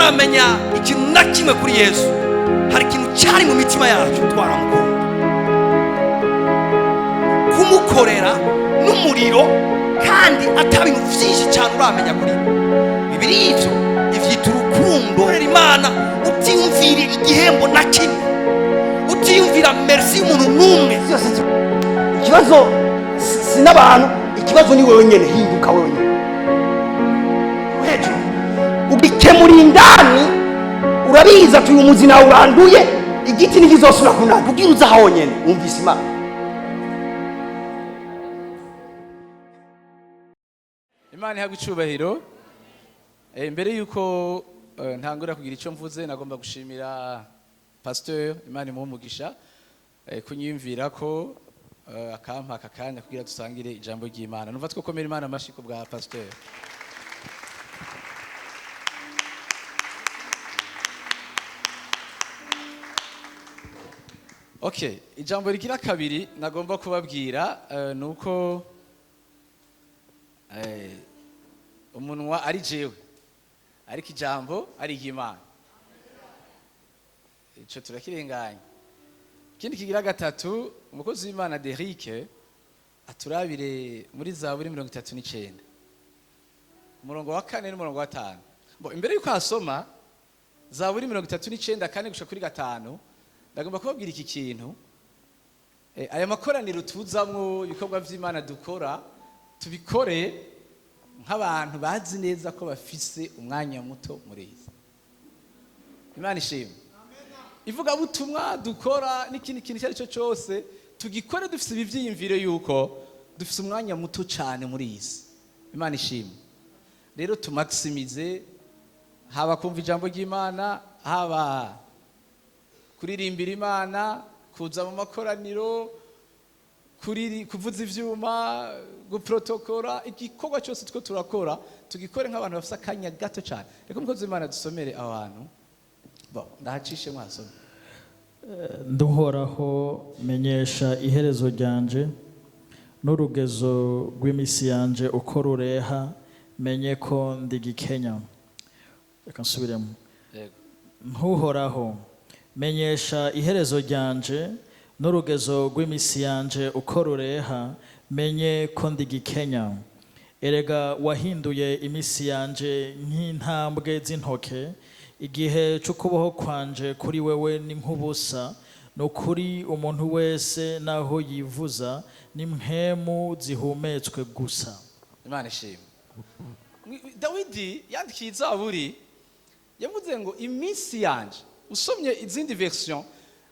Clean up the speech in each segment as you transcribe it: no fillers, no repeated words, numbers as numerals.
Tutaramenya ikintu na kimwe kuri Yesu, hari ikintu cyari mu mitima yacu, twaramukunda, kumukorera n'umuriro, kandi ata bintu byinshi cyane uramenya kuri we. Bibiri ivyo ivyita urukundo. Korera Imana utiyumvira igihembo na kimwe, utiyumvira merci y'umuntu n'umwe. Byose ikibazo si n'abantu, ikibazo ni wewe nyene. Hinduka wewe nyene hejuru, ugikemura indani. Urabizi ati uyu muzi nawe uranduye, igiti ntikizosubira kunanda. Ubwira uza honyene wumvise Imana. Imana ihabwa icubahiro. Mbere yuko ntangura kugira icyo mvuze, nagomba gushimira pasteur, Imana imuhe umugisha, kunyiyumvira ko akampa aka kanya kugira dusangire ijambo ry'Imana. Numva twokomera Imana amashyi ku bwa pasteur. Okay, ijambo rigira kabiri nagomba kubabwira ni uko umunwa ari jewe, ariko ijambo ari iry'Imana. Ico turakirenganya. Ikindi kigira gatatu, umukozi w'Imana Derike aturabire muri Zaburi 39, umurongo wa 4 n'umurongo wa 5. Bo imbere yuko asoma Zaburi 39 4 gushika kuri 5, ndagomba kubabwira iki kintu. Aya makoraniro tuzamwo, ibikorwa vy'Imana dukora, tubikore nk'abantu bazi neza ko bafise umwanya muto muri iyi. Imana ishimwe. Ivugabutumwa dukora n'ikindi kintu icyo ari cyo cyose, tugikore dufise ibyiyumviro yuko dufise umwanya muto cyane muri iyi si. Imana ishimwe. Rero tumaximize, haba kumva ijambo ry'Imana, haba kuririmbira Imana, kuza mu makoraniro, kuvuza ivyuma, guprotokora, igikorwa cyose two turakora tugikore nk'abantu bafise akanya gato cyane. Reka umukozi w'Imana dusomere aho hantu. Bon, ndahacishe mwasome. Nduhoraho, menyesha iherezo ryanje n'urugezo rw'imisi yanje uko rureha, menye ko ndigikenya. Reka nsubiremo. Yego. Ntuhoraho, menyesha iherezo ryanje n'urugezo rw'imisi yanje uko rureha, menye ko ndigikenya. Erega wahinduye imisi yanje nk'intambwe z'intoke, igihe c'ukubaho kwanje kuri wewe ni nk'ubusa. Ni ukuri, umuntu wese naho yivuza ni mpwemu zihumetswe gusa. Imana ishimwe. Dawidi yandikiye Izaburi, yavuze ngo iminsi yanje, usomye izindi version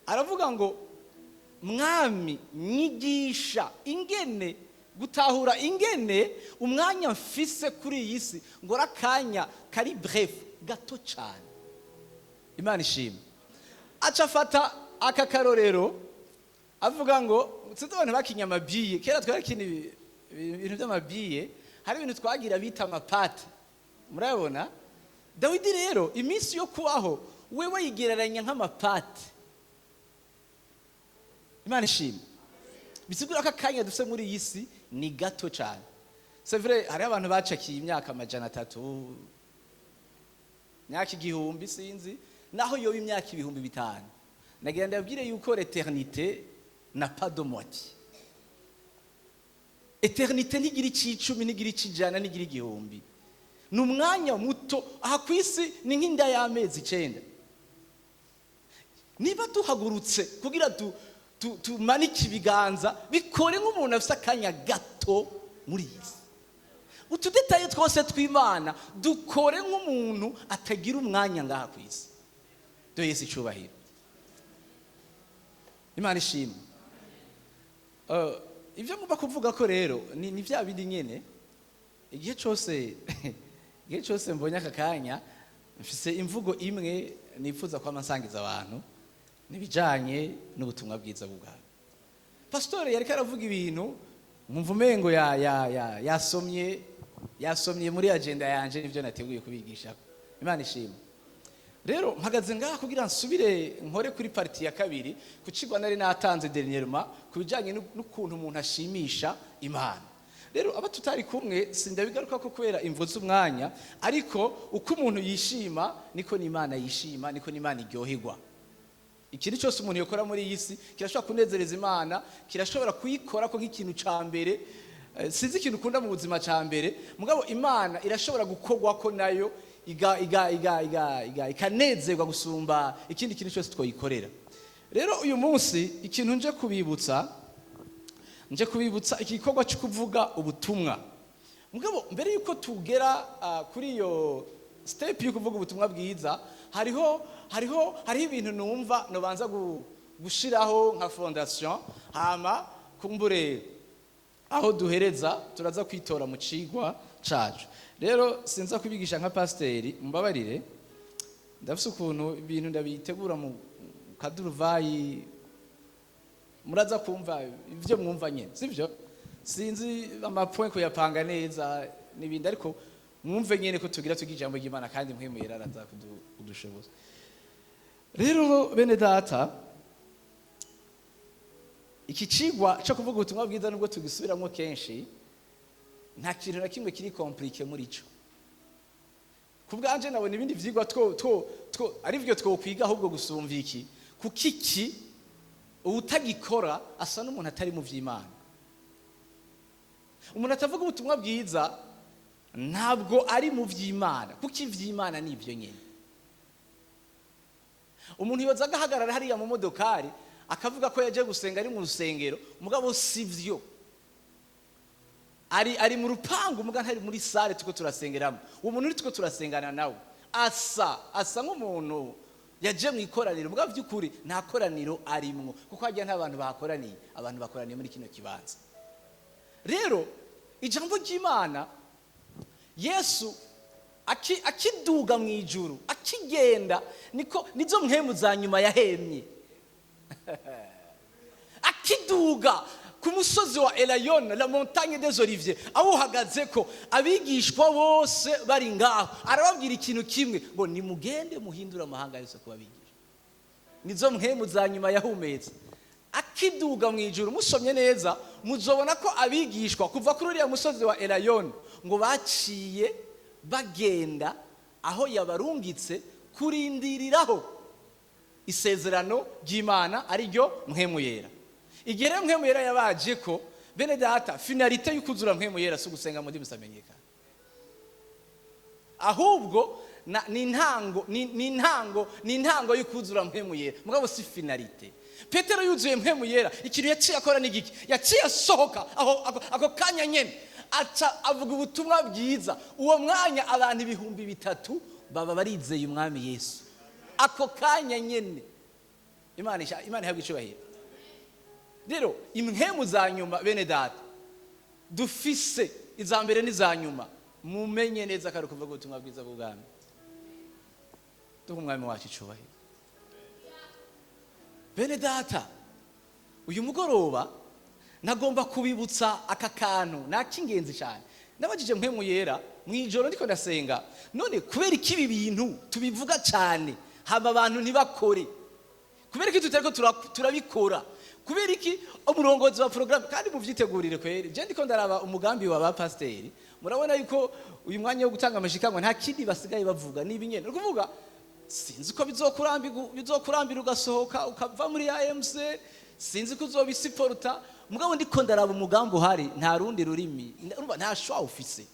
aravuga ngo mwami, nyigisha ingene gutahura ingene umwanya mfise kuri iyi si, ngo akanya kari bref, gato cyane. Imana ishimwe. Aca afata aka karorero, avuga ngo sinzi abantu bakinya amabiye kera, twarakina ibintu by'amabiye, hari ibintu twagira bita amapate, murabona. Dawidi rero iminsi yo kubaho wewe yigereranya nk'amapate. Imana ishimwe. Bisigura ko akanya dufite muri iyi si ni gato cyane. C'est vrai, hariho abantu bacakiye imyaka 300, imyaka 1000, sinzi naho yoba imyaka 5000. Nagira ndabwire yuko l'éternité n'a pas de moitié. Éternité ntigira icicumi, ntigira icijana, ntigira 1000. Ni umwanya muto aha ku isi, ni nk'inda y'amezi 9. Niba duhagurutse kugira tumanike ibiganza, bikore nk'umuntu afite akanya gato muri iyi si. Utudetaye twose tw'Imana dukore nk'umuntu atagira umwanya ngaha ku isi. Dore Yesu icubahiro. Imana ishimwe. Ibyo ngomba kuvuga ko rero ni bya bindi nyene. Igihe cyose mbonye aka kanya, mfise imvugo imwe nifuza kwama nsangiza abantu, nibijanye n'ubutumwa bwiza bw'ubwami. Pasitore yariko aravuga ibintu nkumva umengo ya ya ya yasomye muri agenda yanje n'ivyo nateguye kubigisha. Imana ishimwe. Rero mpagaze ngaha kugira nsubire nkore kuri partie ya kabiri ku cigwa nari natanze dernièrement ku bijanye n'ukuntu umuntu ashimisha Imana. Rero aba tutari kumwe, sindabigaruka ko kubera imvo z'umwanya, ariko uko umuntu yishima niko n'Imana yishima, niko n'Imana iryoherwa. Ikintu cyose umuntu yakora muri iyi si kirashobora kunezereza Imana, kirashobora kuyikora ko nk'ikintu ca mbere. Sinzi ikintu ukunda mu buzima ca mbere, mugabo Imana irashobora gukorwa ko nayo iga iga iga iga iga ikanezerwa gusumba ikindi kintu cyose twoyikorera. Rero uyu munsi ikintu nje kubibutsa iki gikorwa cyo kuvuga ubutumwa. Mugabo mbere yuko tugera kuri iyo step yo kuvuga ubutumwa bwiza, hariho ibintu numva nobanza gushiraho nka fondation, hama kumbure aho duhereza turaza kwitora mu cigwa cacu. Rero sinza kubigisha nka pasiteri, mumbabarire, ndafise ukuntu ibintu ndabitegura mu kaduruvayi, muraza kumva ibyo mwumva nyene, sivyo? Sinzi amapoint kuyapanga neza n'ibindi, ariko mwumve nyene ko tugira tugira ijambo ry'Imana, kandi Mpwemu Yera araza kudushoboza. Rero bene data, iki cigwa cyo kuvuga ubutumwa bwiza, nubwo tugisubiramo kenshi, nta kintu na kimwe kiri compliqué muri ico. Ku bwanje nabona ibindi vyigwa two ari byo twokwiga ahubwo gusumva iki, kuko iki uwutagikora asa n'umuntu atari mu vy'Imana. Umuntu atavuga ubutumwa bwiza ntabwo ari mu vy'Imana, kuko ivy'Imana ni ivyo nyene. Umuntu yoza agahagarara hariya mu modokari akavuga ko yaje gusenga ari mu rusengero, mugabo si vyo. Ari mu rupangu, mugabo ntari muri salle tuko turasengeramo. Uwo muntu uri tuko turasengana nawe asa nk'umuntu yaje mu ikoraniro, mugabo by'ukuri nta koraniro arimwo, kuko hajya nta bantu bahakoraniye, abantu bakoraniye muri kino kibanza. Rero ijambo ry'Imana, Yesu akiduga mu ijuru, akigenda, niko nizo mpwemu za nyuma yahemye akiduga ku musozi wa Elayon, la montagne des Oliviers, awuhagaze ko abigishwa bose bari ngaho, arababwira ikintu kimwe ngo: "Nimugende muhindure amahanga yose kuba abigisha." Nizo mpwemu za nyuma yahumetse akiduga mu ijuru. Musomye neza muzobona ko abigishwa kuva kuri uriya musozi wa Elayon ngo baciye bagenda aho yabarungitse kurindiriraho isezerano ry'Imana, ari ryo Mpwemu Yera. Igihe rero Mpwemu Yera yabaje ko, bene data, finalité y'ukuzura Mpwemu Yera si ugusenga mu ndimi zitamenyekana, ahubwo ni intango y'ukuzura Mpwemu Yera, mugabo si finalité. Petero yuzuye Mpwemu Yera, ikintu yaciye akora ni giki? Yaciye asohoka aho ako kanya nyene, aca avuga ubutumwa bwiza. Uwo mwanya abantu 3000 baba barizeye Umwami Yesu ako kanya nyene. Imana ihabwa icubahiro. Rero impwemu za nyuma, bene data, dufise iza mbere n'iza nyuma, mumenye neza ko ari ukuvuga ubutumwa bwiza bw'ubwami. Duhe Umwami wacu icubahiro. Bene data, uyu mugoroba nagomba kubibutsa aka kantu ni ak'ingenzi cyane. Nabajije Mpwemu Yera mu ijoro ndiko ndasenga: "None kubera iki ibi bintu tubivuga cyane, hama abantu ntibakore? Kubera iki tutariko turabikora? Kubera iki umurongozi wa porogaramu?" Kandi muvyitegurire kweri, je ndiko ndaraba umugambi wa ba pasiteri, murabona yuko uyu mwanya wo gutanga amashikanwa nta kindi basigaye bavuga, ni ibinyene. Ni ukuvuga sinzi ko bizokurambira ugasohoka ukava muri AMC, sinzi ko uzobisiporuta, mugabo ndiko ndaraba umugambi uhari, nta rundi rurimi, urumva nta choix ufise,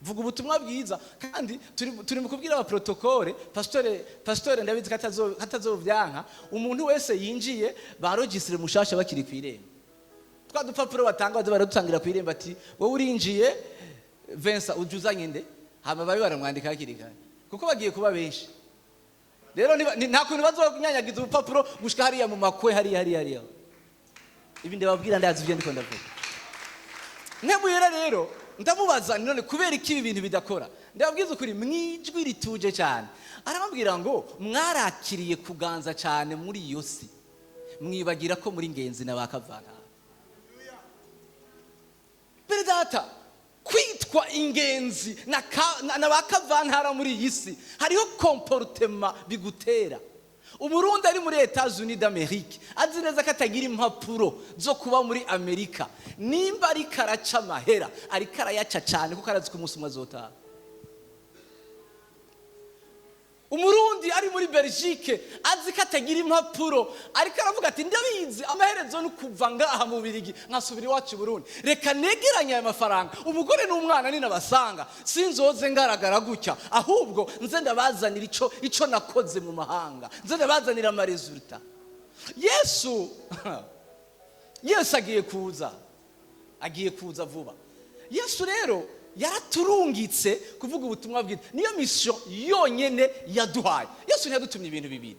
vuga ubutumwa bwiza. Kandi turi mu kubwira abaprotokole, pasitore ndabizi ko atazovyanka, umuntu wese yinjiye barogisire mushasha bakiri ku irembo. Twa dupapuro batanga baza baradutangira ku irembo, ati: "Wowe urinjiye, Vincent, uje uzanye nde?" Hama babe baramwandika hakiri kare, kuko bagiye kuba benshi. Rero nta kuntu bazonyanyagiza ubupapuro gushika hariya mu makwe, hariya hariya hariya. Ibi ndababwira ndazi ibyo ndiko ndavuga. Mpwemu rero ndamubaza: "None kubera iki ibi bintu bidakora?" Ndababwiza ukuri, mwijwi rituje cyane arababwira ngo: "Mwarakiriye kuganza cyane muri iyo si, mwibagira ko muri ngenzi na bakavantara." Bene data, kwitwa ingenzi na ba kavantara muri iyi si, hariho comportement bigutera. Umurundi ari muri Etats-Unis d'Amérique azi neza ko atagira impapuro zo kuba muri Amerika, nimba ariko araca amahera, ariko arayaca cyane kuko arazi ko umunsi umwe azotaha. Umurundi ari muri Belgique azi ko atagira impapuro, ariko aravuga ati: "Ndabizi, amaherezo ni kuva ngaha mu Birigi nkasubira iwacu i Burundi. Reka negeranye aya mafaranga, umugore n'umwana ninabasanga sinzoze ngaragara gutya, ahubwo nze ndabazanira ico nakoze mu mahanga, nze ndabazanira ama résultats." Yesu agiye kuza, agiye kuza vuba. Yesu rero yaraturungitse kuvuga ubutumwa bwiza, niyo mission yonyene yaduhaye. Yesu ntiyadutumye ibintu bibiri.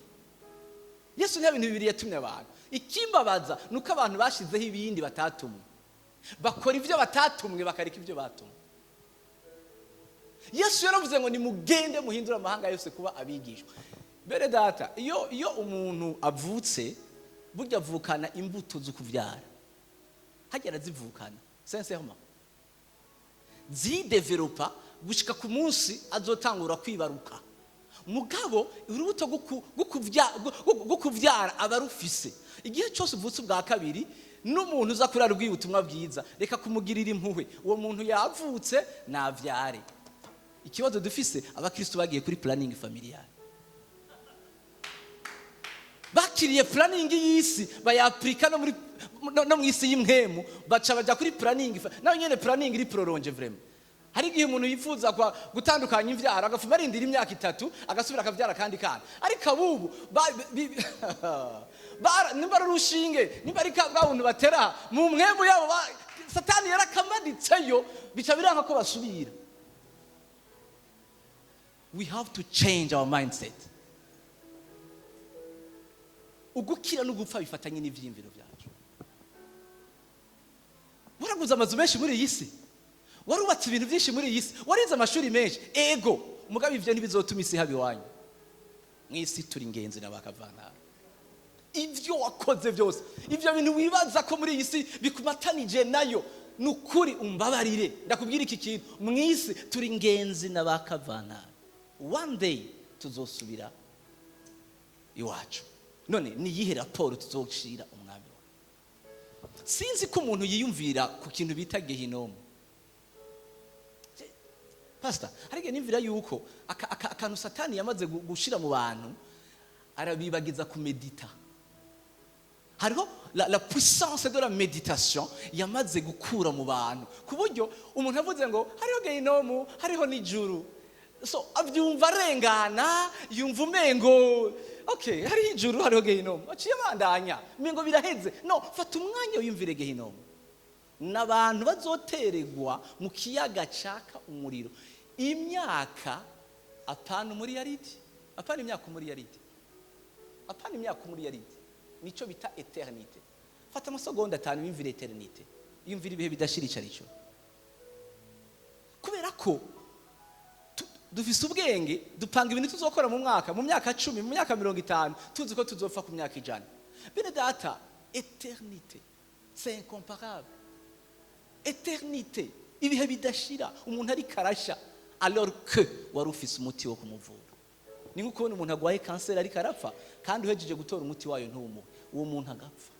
Yesu nta bintu bibiri yatumye abantu. Ikimbabaza ni uko abantu bashizeho ibindi batatumwe, bakora ibyo batatumwe, bakareka ibyo batumwe. Yesu yaravuze ngo: "Nimugende muhindure amahanga yose kuba abigishwa." Bene data, iyo umuntu avutse, burya avukana imbuto zo kubyara, hajya arazivukana sincèrement, zidevelopa gushika ku munsi azotangura kwibaruka. Mugabo urubuto rwo kuvyara aba rufise igihe cyose uvutse ubwa kabiri. N'umuntu uza kurara ubwiye ubutumwa bwiza, reka kumugirira impuhwe. Uwo muntu yavutse, navyare. Ikibazo dufise, abakristo bagiye kuri planning familiale, bakiriye planning y'isi, bayapurika no mu isi y'impwemu, baca baja kuri planning nayo nyene, planning iri prolongée vraiment. Hari igihe umuntu yifuza gutandukanya imvyaro, agafuma arindira imyaka 3, agasubira akavyara kandi kana. Ariko abubu nimba ari urushinge, nimba ari bwa buntu batera mu mpwemu yabo, Satani yarakamanitseyo, bica biranga ko basubira. We have to change our mindset. Ugukira no gupfa bifatanye n'ivyiyumviro byacu. Waraguze amazu menshi muri iyi si, warubatse ibintu byinshi muri iyi si, warize amashuri menshi, ego, mugabo ivyo ntibizotuma isi haba iwanyu. Mu isi turi ingenzi n'abakavantara. Ibyo wakoze byose, ibyo bintu wibaza ko muri iyi si bikumatanije nayo, ni ukuri umbabarire ndakubwira iki kintu: mu isi turi ingenzi n'abakavantara. One day tuzosubira iwacu. None ni iyihe raporo tuzoshira umwami wawe? Sinzi ko umuntu yiyumvira ku kintu bita gehinomu. Pastor, hari igihe nimvira yuko akantu Satani yamaze gushira mu bantu, arabibagiza kumedita. Hariho la puissance de la méditation yamaze gukura mu bantu, ku buryo umuntu avuze ngo hariho gehinomu, hariho n'ijuru, so abyumva arengana, yumva umengo okay, hariho ijuru, hariho gehinomu, aciye abandanya, umengo biraheze. No fata umwanya wiyumvire gehinomu, n'abantu bazoteregwa mu kiyaga caka umuriro imyaka, apana umuriyaridi, apana imyaka umuriyaridi, apana imyaka umuriyaridi, nico bita éternité. Fata amasegonda 5 wiyumvire éternité, yumvire ibihe bidashira ico arico. Kubera ko dufise ubwenge, dupanga ibintu tuzokora mu mwaka, mu myaka 10, mu myaka 50, tuzi ko tuzopfa ku myaka 100. Bene data, éternité, c'est incomparable. Éternité, ibihe bidashira, umuntu ariko arasha alors que wari ufise umuti wo kumuvura. Ni nko kubona umuntu agwaye kanseri ariko arapfa, kandi uhejeje gutora umuti wayo ntuwumuhe, uwo muntu agapfa.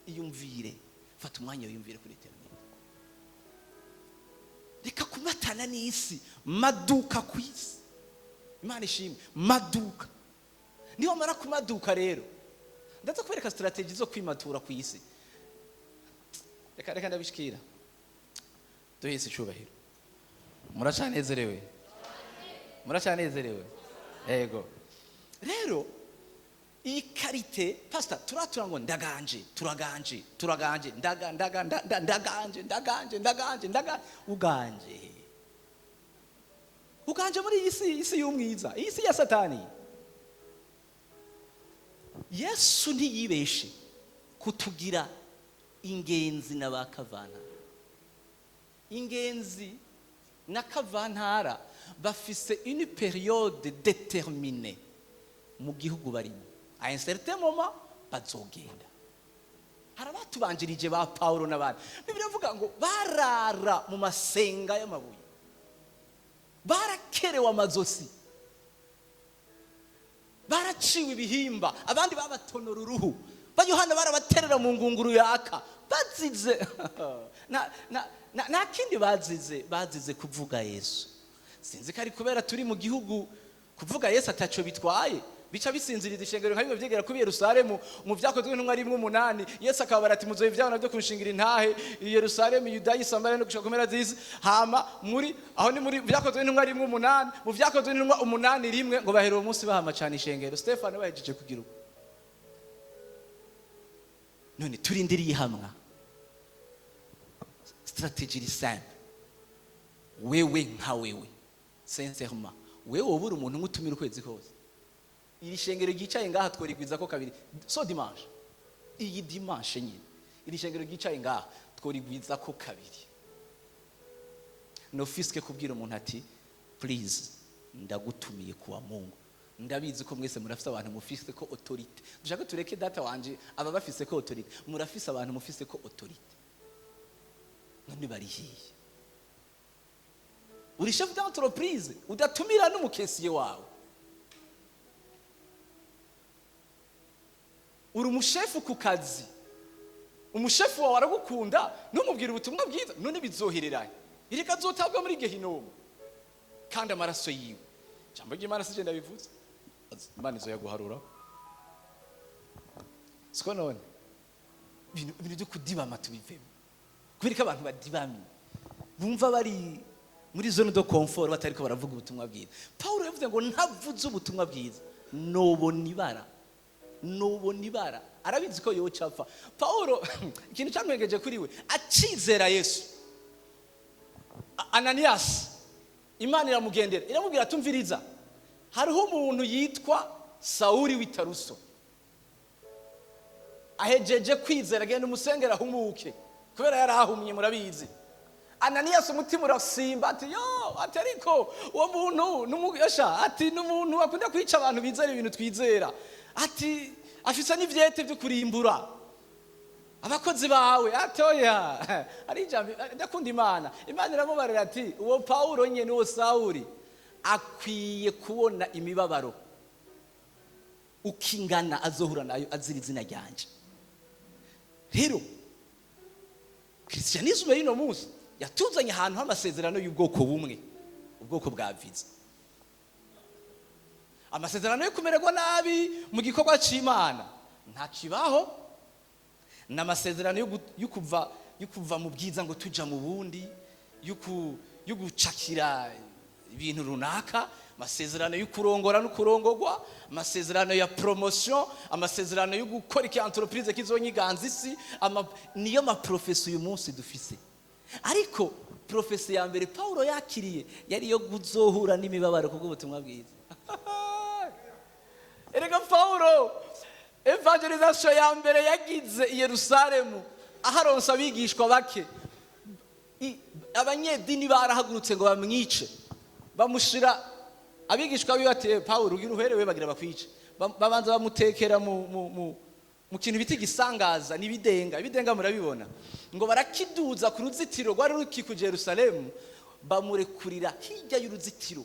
Iyumvire, fata umwanya wiyumvire kuri éternité. Reka kumatana n'isi, maduka ku isi. Imana ishimwe, maduka. Niyo mara kumaduka rero, ndaza kubereka stratégies zo kwimatura ku isi. Reka ndabishikira. Duhise icubahiro. Muracanezerewe? Muracanezerewe? Ego. Rero iyi qualité, pastor, turatura ngo ndaganje, turaganje, turaganje, ndaga ndaga ndaganje, ndaganje, ndaganje, ndaganje. Uganje, uganje muri iyi si, isi y'umwiza, iyi si ya Satani. Yesu ntiyibeshe kutugira ingenzi n'abakavantara. Ingenzi na kavantara bafise une période déterminée mu gihugu barimo. À un certain moment bazogenda. Hari abatubanjirije ba Paulo n'abandi, Bibiliya ivuga ngo barara mu masenga y'amabuye, barakerewe amazosi. Baraciwe ibihimba, abandi babatonora uruhu, ba Yohana barabaterera mu ngunguru yaka. Bazize nta kindi bazize, bazize kuvuga Yesu. Sinzi ko ari kubera turi mu gihugu kuvuga Yesu ataco bitwaye, bica bisinziriza ishengero nka bimwe vyegera kuri Yerusalemu mu Vyakozwe n'Intumwa 1:8. Yesu akabara ati: "Muzoye ivyabo navyo kunshingira intahe i Yerusalemu, Yudaya, Samariya no gushika ku mpera z'isi." Hama muri aho ni muri Vyakozwe n'Intumwa 1:8. Mu Vyakozwe n'Intumwa 8:1 ngo bahera uwo munsi bahama cane ishengero, Stefano bahejeje kugira uko. None turindiriye ihamwa. Stratégie iri simple. Wewe nka wewe, sincèrement, wewe wobura umuntu umwe utumira ukwezi kose? Iri shengero ryicaye ngaha tworigwiza ko kabiri ce dimanche, iyi dimanche nyine. Iri shengero ryicaye ngaha tworigwiza ko kabiri, ne fût-ce que kubwira umuntu ati: "Please, ndagutumiye kuwa Mungu." Ndabizi ko mwese murafise abantu mufise ko autorité. Dushaka tureke data wanje aba bafise ko autorité. Murafise abantu mufise ko autorité, none barihiye? Uri chef d'entreprise, udatumira n'umu caissier wawe. Uri umushefu ku kazi, umushefu wawe aragukunda, ntumubwire ubutumwa bwiza. None bizohereranye? Ireka azotabwa muri gehinomu kandi amaraso yiwe, ijambo ry'Imana si ndabivuze, Imana izoyaguharura, siko? None ibintu byo kudibama tubivemo. Kubera ko abantu badibamye bumva bari muri zone de confort, batariko baravuga ubutumwa bwiza. Paulo yavuze ngo: "Ntavuze ubutumwa bwiza nobona ibara, nobona ibara." Arabizi ko yoca apfa. Paulo, ikintu cyamwengeje kuri we, acizera Yesu, Ananiyasi, Imana iramugendera, iramubwira: "Tumviriza, hariho umuntu yitwa Sawuri w'Itaruso, ahejeje kwizera, genda umusengera ahumuke," kubera yari ahumye, murabizi. Ananiyasi umutima urasimba, ati: "Yo," ati, "ariko uwo muntu n'umuyosha," ati, "n'umuntu akunda kwica abantu bizera ibintu twizera," ati, "afise n'ivyete byo kurimbura abakozi bawe." Ati: "Oya." Ari ijambo, ndakunda Imana. Imana iramubarira ati: "Uwo Pawulo nyene, uwo Sawuli, akwiye kubona imibabaro ukingana azohura nayo azira izina ryanje." Rero christianisme y'uno munsi yatuzanye ahantu h'amasezerano y'ubwoko bumwe, ubwoko bwa visa, amasezerano yo kumererwa nabi mu gikorwa c'Imana ntakibaho, ni amasezerano yo kuva mu bwiza ngo tuja mu bundi, yo gucakira ibintu runaka, amasezerano yo kurongora no kurongorwa, amasezerano ya promotion, amasezerano yo gukora iki entreprise kizonyiganza isi. Niyo ma prophéties uyu munsi dufise. Ariko prophétie ya mbere Paulo yakiriye yari iyo kuzohura n'imibabaro kubw'ubutumwa bwiza. Erega Paulo, évangélisation ya mbere yagize i Yerusalemu, aharonsa abigishwa bake, abanyedini barahagurutse ngo bamwice, bamushira abigishwa biwe bati: "Paulo, ugira uherewe, bagira bakwice." Babanza bamutekera mu kintu bita igisangaza n'ibidenga. Ibidenga murabibona. Ngo barakiduza ku ruzitiro rwari rukikuje Yerusalemu, bamurekurira hirya y'uruzitiro,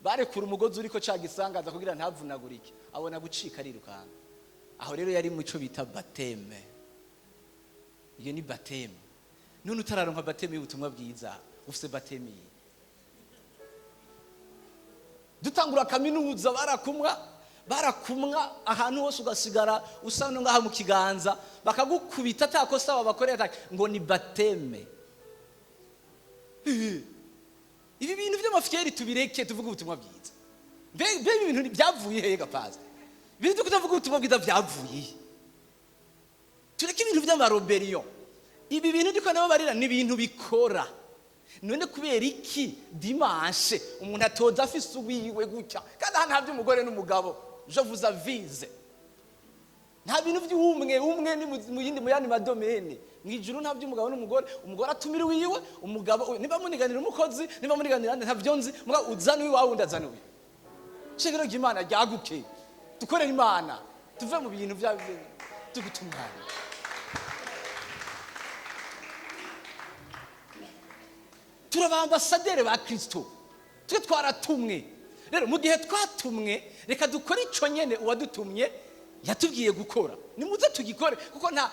barekura umugozi uriko ca gisangaza kugira ntavunagurike, abona gucika arirukanga. Aho rero yari mu cyo bita baptême. Iyo ni baptême. None utararonka baptême y'ubutumwa bwiza, ufise baptême iyi? Dutangura kaminuza, barakumwa ahantu hose, ugasigara usa no ngaha mu kiganza, bakagukubita atakosa babakoreye, ngo ni baptême. Ibi bintu by'amafyeri tubireke, tuvuge ubutumwa bwiza. Mbe ibi bintu byavuye hehe gapazi? Ibintu byo kutavuga ubutumwa bwiza byavuye he? Tureke ibintu by'ama rébellion. Ibi bintu ndiko nababarira ni ibintu bikora. None kubera iki dimanche umuntu atoza afise uwiwe gutya? Kandi aha nta by'umugore n'umugabo, je vous avise, nta bintu by'umwe umwe. Ni mu yindi, mu yandi ma domaines, mu ijuru nta by'umugabo n'umugore. Umugore atumira uwiwe, umugabo niba muniganira umukozi, niba muniganira nde, ntabyo nzi, mugabo uzana uwiwawe, undi azana uwiwe. Shengero ry'Imana ryaguke, dukorere Imana, tuve mu bintu bya byo gutunganya. Turi abambasaderi ba Kristo, twe twaratumwe. Rero mu gihe twatumwe, reka dukore ico nyene uwadutumye yatubwiye gukora. Nimuze tugikore, kuko nta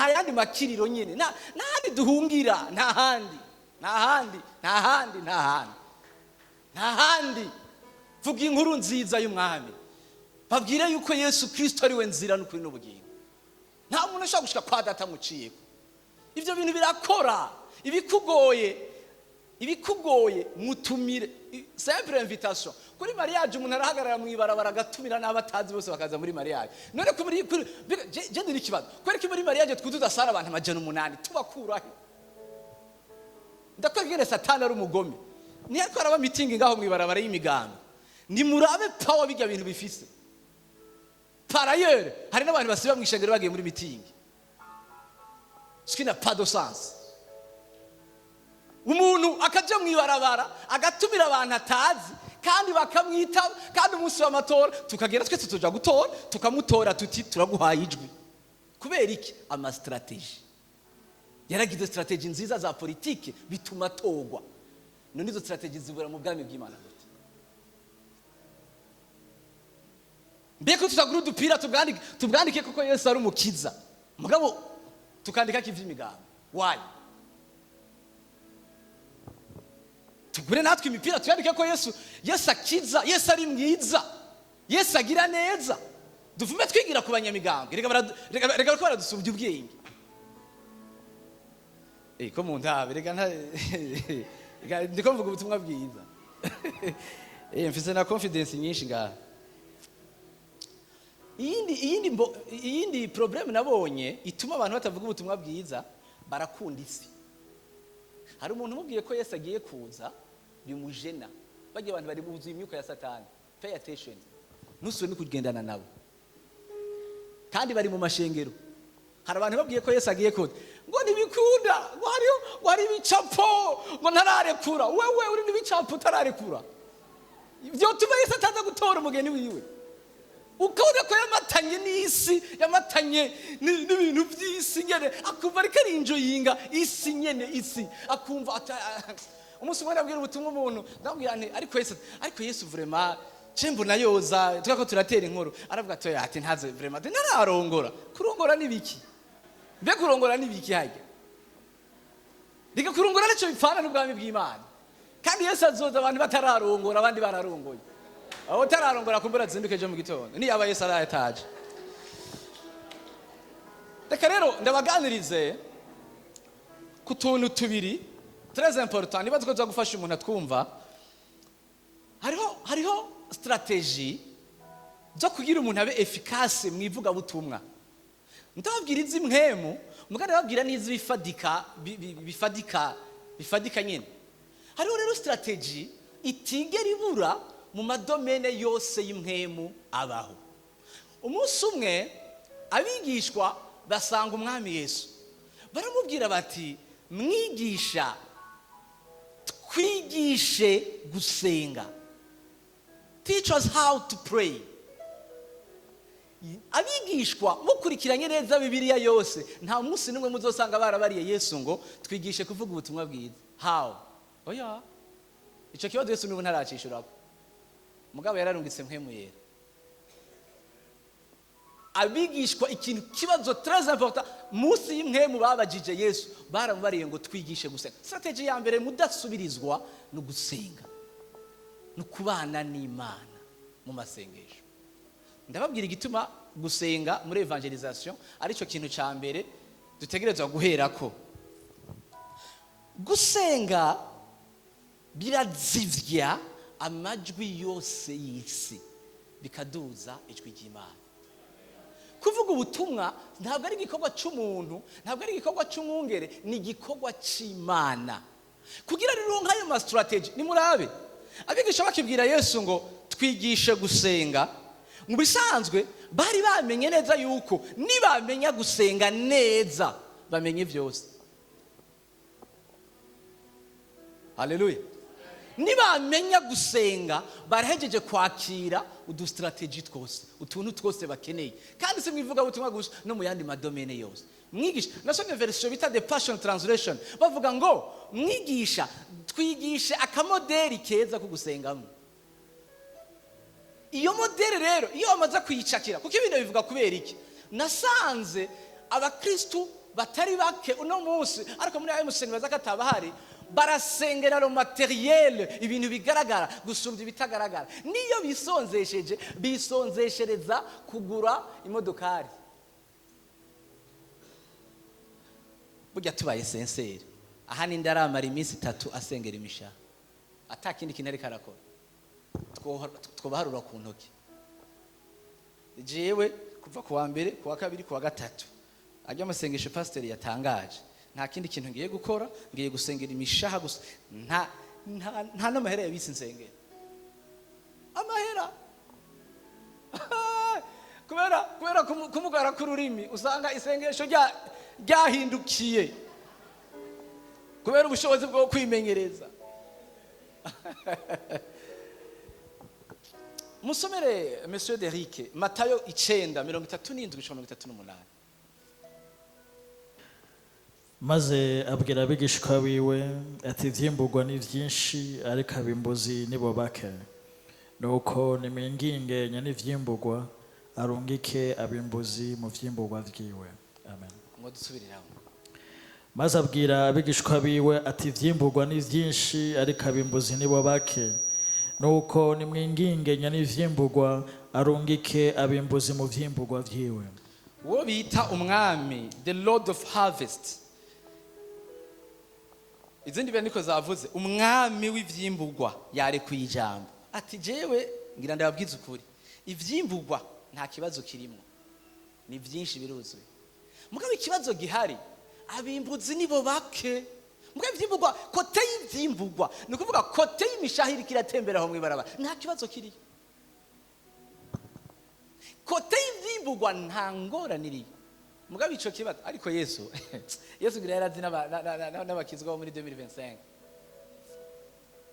yandi makiriro nyene, nta handi duhungira, nta handi, nta handi, nta handi, nta handi, nta handi. Vuga inkuru nziza y'umwami, babwire yuko Yesu Kristo ari we nzira n'ukuri n'ubugingo. Nta muntu ushobora gushika kwa Data muciyeko. Ivyo bintu birakora. Ibikugoye, mutumire. Simple invitation kuri mariage, umuntu arahagarara mu ibarabara agatumira n'abo atazi bose bakaza muri mariage. None ko muri je ndiri ikibazo, kubera ko muri mariage twuzuza salle abantu 800, tubakurahe? Ndakwereka ingene Satani ari umugome. Niyo ariko araba meeting ngaho mu ibarabara y'imigambi. Nimurabe power bijya bintu bifise. Par ailleurs, hari n'abantu basiba mu ishengero bagiye muri meeting, ce qui n'a pas de sens. Umuntu akaja mu ibarabara agatumira abantu atazi kandi bakamwitaba, kandi umunsi w'amatora tukagera twese tuja gutora, tukamutora, tuti turaguhaye ijwi. Kubera iki? Ama stratégies. Yaragize stratégies nziza za politike, bituma atorwa. None izo stratégies zibura mu bwami bw'Imana gute? Mbega tutagura udupira tubwandike kuko Yesu ari umukiza, mugabo tukandika ivy'imigambi? Why? Tugure natwe imipira tuyandike ko Yesu akiza, Yesu ari mwiza, Yesu agira neza. Duvume twigira ku banyamigambwe. Reka bariko baradusumbya ubwenge. Ko mu ntabe, reka reka ndiko mvuga ubutumwa bwiza. Mfise na confidence nyinshi ngaha. Iyindi problème nabonye ituma abantu batavuga ubutumwa bwiza, barakunda isi. Hari umuntu umubwiye ko Yesu agiye kuza, bimujena. Bagiye abantu bari buzuye imyuka ya Satani. Pay attention, ntusubire no kugendana nabo. Kandi bari mu mashengero. Hari abantu babwiye ko Yesu agiye kuza, ngo ntibikunda, ngo hariho, ngo hari ibicapo, ngo ntararekura. Wewe uri n'ibicapo utararekura, byotuma Yesu ataza gutora umugeni wiwe. Ukabona ko yamatanye n'isi, yamatanye n'ibintu by'isi nyene, akumva ariko arinjoyinga isi nyene, isi akumva umunsi umwe ndabwira ubutumwa umuntu, ndamubwira nti ariko Yesu vraiment ce mbona yoza, twako turatera inkuru. Aravuga ati oya, ati ntaze vraiment, ati ntararongora. Kurongora ni biki? Mbe kurongora ni biki harya? Reka, kurongora nicyo bipfana n'ubwami bw'Imana. Kandi Yesu azoza abantu batararongora, abandi bararongoye. Aho utararongora kumbura azinduke ejo mu gitondo niyaba Yesu arayataje. Reka rero ndabaganirize ku tuntu tubiri très important, niba tuko gufasha umuntu atwumva. Hariho stratégie zo kugira umuntu abe efficace mu ivugabutumwa. Ndababwira iz'impwemu, mugabo ndababwira n'iz'ibifadika, bifadika nyine. Hariho rero stratégie itigera ibura mu ma domaines yose y'impwemu abaho. Umunsi umwe abigishwa basanga umwami Yesu, baramubwira bati: "Mwigisha, twigishe gusenga." Teach us how to pray. Abigishwa, mukurikiranye neza Bibiliya yose, nta munsi n'umwe muzosanga barabariye Yesu ngo twigishe kuvuga ubutumwa bwiza. How? Oya, icyo kibazo Yesu n'ubu ntaracishurako. Mugabo yararungitse Mpwemu Yera. Abigishwa, ikintu kibazo très important munsi y'impwemu babajije Yesu, baramubariye ngo twigishe gusenga. Stratégie ya mbere mudasubirizwa ni ugusenga, ni ukubana n'Imana mu masengesho. Ndababwira igituma gusenga muri évangélisation aricyo kintu cya mbere dutegerezwa guherako. Gusenga birazivya amajwi yose y'isi, bikaduza ijwi ry'Imana. Kuvuga ubutumwa ntabwo ari igikorwa cy'umuntu, ntabwo ari igikorwa cy'umwungere, ni igikorwa cy'Imana. Kugira rero nk'ayo ma stratégies, nimurabe abigisha bakibwira Yesu ngo twigishe gusenga, mu bisanzwe bari bamenye neza yuko nibamenya gusenga neza bamenye byose. Haleluya! Nibamenya gusenga, barahejeje kwakira udu stratégies twose, utuntu twose bakeneye. Kandi si mu ivugabutumwa gusa, no mu yandi ma domaines yose. Mwigisha, nasomye version bita The Passion Translation, bavuga ngo: "Mwigisha, twigishe aka modèle keza ko gusengamo." Iyo modèle rero, iyo bamaze kuyicakira, kuko ibintu bivuga kubera iki, nasanze abakristu batari bake uno munsi, ariko muri ayo museni baza ko atabahari, barasengera le matériel, ibintu bigaragara gusumbya ibitagaragara. Niyo bisonzesheje, bisonzeshereza kugura imodokari. Burya tubaye sincère, aha ninde aramara iminsi 3 asengera imishaha ata kindi kintu ariko arakora? Twobaharura ku ntoki. Jewe kuva ku wa mbere, ku wa kabiri, ku wa gatatu, ajya amasengesho pasiteri yatangaje, nta kindi kintu ngiye gukora, ngiye gusengera imishaha gusa. Nta n'amahera yabise nsengera amahera, kubera kumugara k'ururimi, usanga isengesho ryahindukiye kubera ubushobozi bwo kwimenyereza. Musomere, Monsieur Derrick, Matayo 9, 37 gushika 38. Maze abwira abigishwa biwe ati: "Ivyimburwa ni vyinshi, ariko abimbuzi nibo bake. Nuko nimwinginge nyen'ivyimburwa arungike abimbuzi mu vyimburwa vyiwe." Amen. Ngo dusubiriramo. Maze abwira abigishwa biwe ati: "Ivyimburwa ni vyinshi, ariko abimbuzi nibo bake. Nuko nimwinginge nyen'ivyimburwa arungike abimbuzi mu vyimburwa vyiwe." Uwo bita umwami, the Lord of harvest, izindi bene niko zavuze, umwami w'ivyimburwa yarekuye ijambo ati: "Jewe ngira ndababwiza ukuri, ivyimburwa nta kibazo kirimo, ni byinshi, biruzuye. Mugabo ikibazo gihari, abimbuzi nibo bake." Mugabo ivyimburwa, côté y'ivyimburwa, ni ukuvuga côté y'imishaha iriko iratembera aho mw'ibarabara, nta kibazo kiriyo. Côté y'ivyimburwa nta ngorane iriyo, mugabo ico kibazo. Ariko Yesu ngira yarazi n'abakizwa bo muri 2025,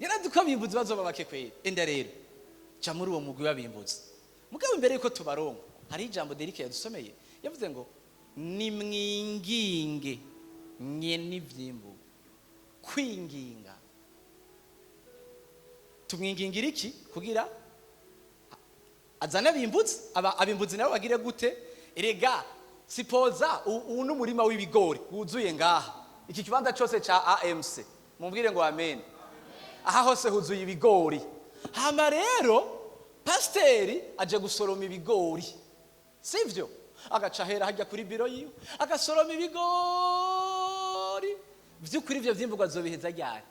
yarazi ko abimbuzi bazoba bake kweri. Enda rero ca muri uwo mugwi w'abimbuzi. Mugabo imbere yuko tubaronka, hari ijambo Derike yadusomeye, yavuze ngo nimwinginge nyen'ivyimburwa. Kwinginga, tumwingingira iki? Kugira azane abimbuzi. Abimbuzi nabo bagire gute? Erega sipoza ubu n'umurima w'ibigori wuzuye ngaha, iki kibanza cyose ca AMC, mumbwire ngo amen. Aha hose huzuye ibigori. Hama rero pasiteri aje gusoroma ibigori, sivyo? Agaca ahera hajya kuri biro yiwe, agasoroma ibigori. Vy'ukuri ivyo vyimburwa azobiheza ryari?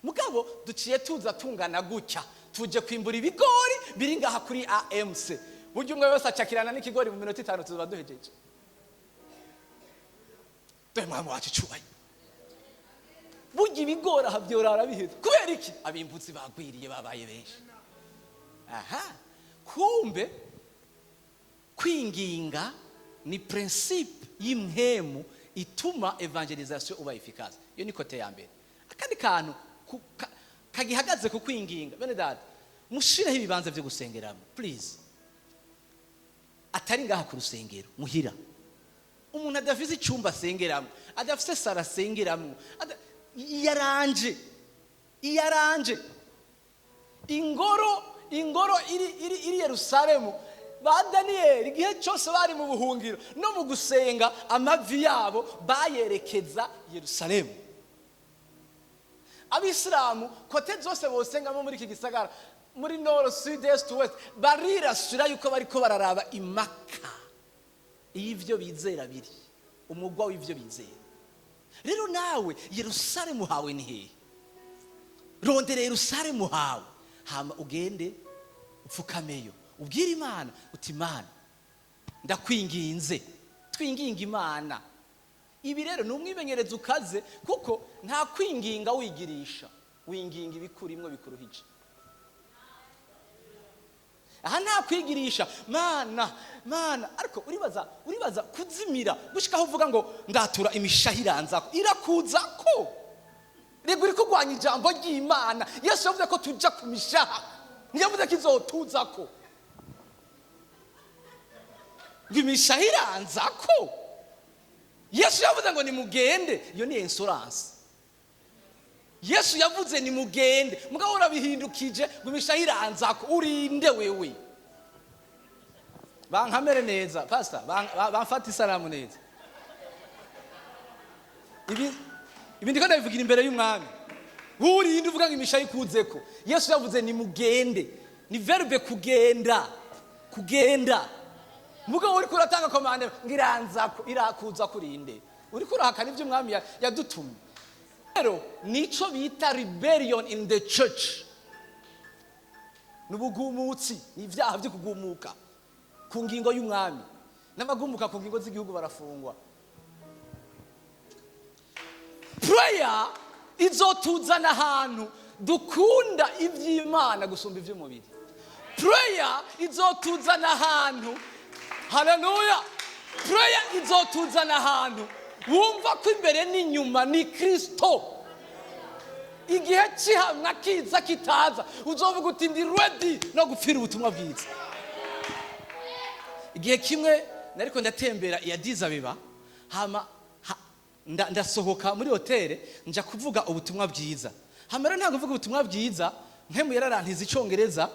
Mugabo duciye tuza tungana gutya, tuje kwimbura ibigori biri ngaha kuri AMC. Burya umwe wese acakirana n'ikigori, mu minota 5 tuzoba duhejeje. Dore mwami wacu icubaye, burya ibigori aha byorara biheze. Kubera iki? Abimbuzi bagwiriye, babaye benshi. Aha kumbe kwinginga ni principe y'impemu ituma évangélisation uba efficace. Iyo ni côté ya mbere. Akandi kantu kagihagaze ku kwinginga, bene data, mushireho ibibanza byo gusengeramo, please. Atari ngaha ku rusengero, muhira. Umuntu adafise icyumba asengeramo, adafise salle asengeramo, iyaranje iyaranje ingoro iri Yerusalemu. Ba Daniyeli, igihe cyose bari mu buhungiro no mu gusenga, amavi yabo bayerekeza Yerusalemu. Abisilamu, côté zose bosengamo muri iki gisagara, muri nord, sud, est, ouest, barirasira yuko bariko bararaba Imaka, iyo ivyo bizera biri, umugwa w'ivyo bizera. Rero nawe, Yerusalemu hawe ni hehe? Rondera Yerusalemu hawe, hama ugende upfukameyo, ubwire Imana uti: "Imana, ndakwinginze." Twinginga Imana. Ibi rero ni umwimenyerezo ukaze, kuko nta kwinginga wigirisha, winginga ibikurimwo bikuruhije. Aha nta kwigirisha Mana, Mana. Ariko uribaza kuzimira gushikaho uvuga ngo ndatura imishaha iranzako, irakuza ko rego uri kurwanya ijambo ry'Imana. Yesu yavuze ko tuja ku mishaha, ntiyavuze ko izotuzako ngo imishaha iranzako. Yesu yavuze ngo nimugende. Iyo ni insolence. Yesu yavuze ni mugende, mugabo urabihindukije ngo imishaha iranzako. Urinde wewe? Bankamere neza, pastor, bamfata isanamu neza. Ibi ndiko ndabivugira imbere y'Umwami. Urinde uvuga ngo imishaha ikuzeko? Yesu yavuze ni mugende, ni verbe kugenda, kugenda. Mugabo uriko uratanga commande ngo iranzako, irakuza, kurinde? Uriko urahakana ibyo Umwami yadutumye. Rero nico bita rebellion in the church, ni ubugumutsi, ni ibyaha byo kugumuka ku ngingo y'Umwami. N'abagumuka ku ngingo z'igihugu barafungwa. Prayer izotuzana ahantu dukunda iby'Imana gusumba iby'umubiri. Prayer izotuzana ahantu, haleluya, prayer izotuzana ahantu wumva ko imbere n'inyuma ni Kristo. Igihe kihamwa kiza kitaza, uzovuga uti: "Ndi ready no gupfira ubutumwa bwiza." Igihe kimwe nariko ndatembera iya Addis Abeba, hama ndasohoka muri hoteli nja kuvuga ubutumwa bwiza. Hama rero ntabwo mvuga ubutumwa bwiza nkemu, yararantiza Icyongereza.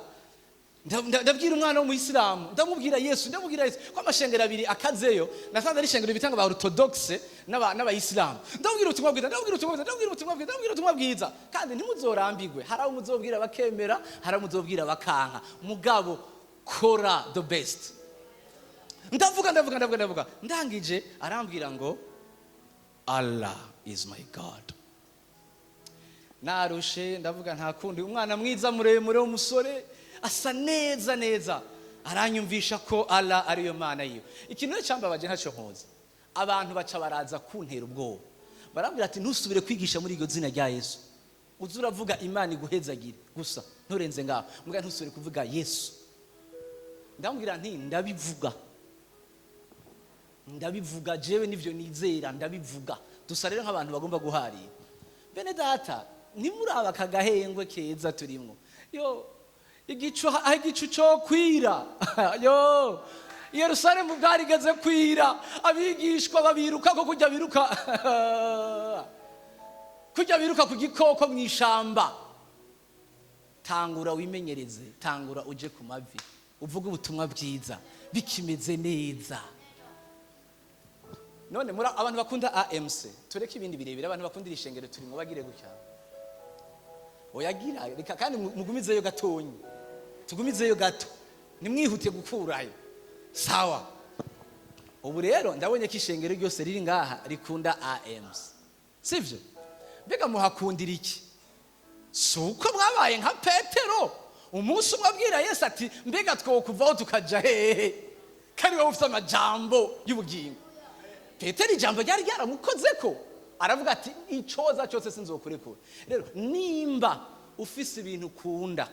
Ndabwira umwana w'umuyisilamu, ndamubwira Yesu, ndamubwira Yesu ko amashengero abiri akazeyo nasanze ari ishengero bita ngo ba orthodoxe n'abayisilamu. Ndamubwira ubutumwa bwiza, ndamubwira ubutumwa bwiza, ndamubwira ubutumwa bwiza, ndamubwira ubutumwa bwiza. Kandi ntimuzorambigwe, hari abo muzobwira bakemera, hari abo muzobwira bakanka, mugabo kora the best. Ndavuga, ndavuga, ndavuga, ndavuga, ndangije arambwira ngo: "Allah is my God." Narushe, ndavuga nta kundi. Umwana mwiza muremure w'umusore, asa neza neza, aranyumvisha ko Allah ariyo Mana yiwe. Ikintu rero cyambabaje, ntacyo nkoza, abantu baca baraza kuntera ubwoba, barambwira ati: "Ntusubire kwigisha muri iryo zina rya Yesu, uze uravuga Imana iguhezagire gusa, nturenze ngaho, mbwa ntusubire kuvuga Yesu." Ndamubwira nti: "Ndabivuga, ndabivuga, jewe nivyo nizera, ndabivuga." Dusa rero nk'abantu bagomba guharira. Bene data, ntimuraba aka gahengwe keza turimwo. Yo, igicu, aho igicu cyo kwira, yo Yerusalemu bwarigeze kwira, abigishwa babiruka ko kujya biruka ku gikoko mu ishamba. Tangura wimenyereze, tangura uje ku mavi, uvuge ubutumwa bwiza bikimeze neza. None muri abantu bakunda AMC, tureke ibindi birebire, abantu bakunda iri shengero turimo bagire gutya. Oyagira reka, kandi mugumizeyo gatonyi, tugumizeyo gato, nimwihute gukurayo. Sawa, ubu rero ndabonye ko ishengero ryose riri ngaha rikunda AMC, sivyo? Mbega muhakundira iki? Si uko mwabaye nka Petero umunsi umwe abwira Yesu ati: "Mbega twokuvaho tukaja hehe kandi wowe ufite amajambo y'ubugingo?" Petero ijambo ryari ryaramukoze ko aravuga ati: "Icoza cyose sinzokurekura." Rero nimba ufise ibintu ukunda,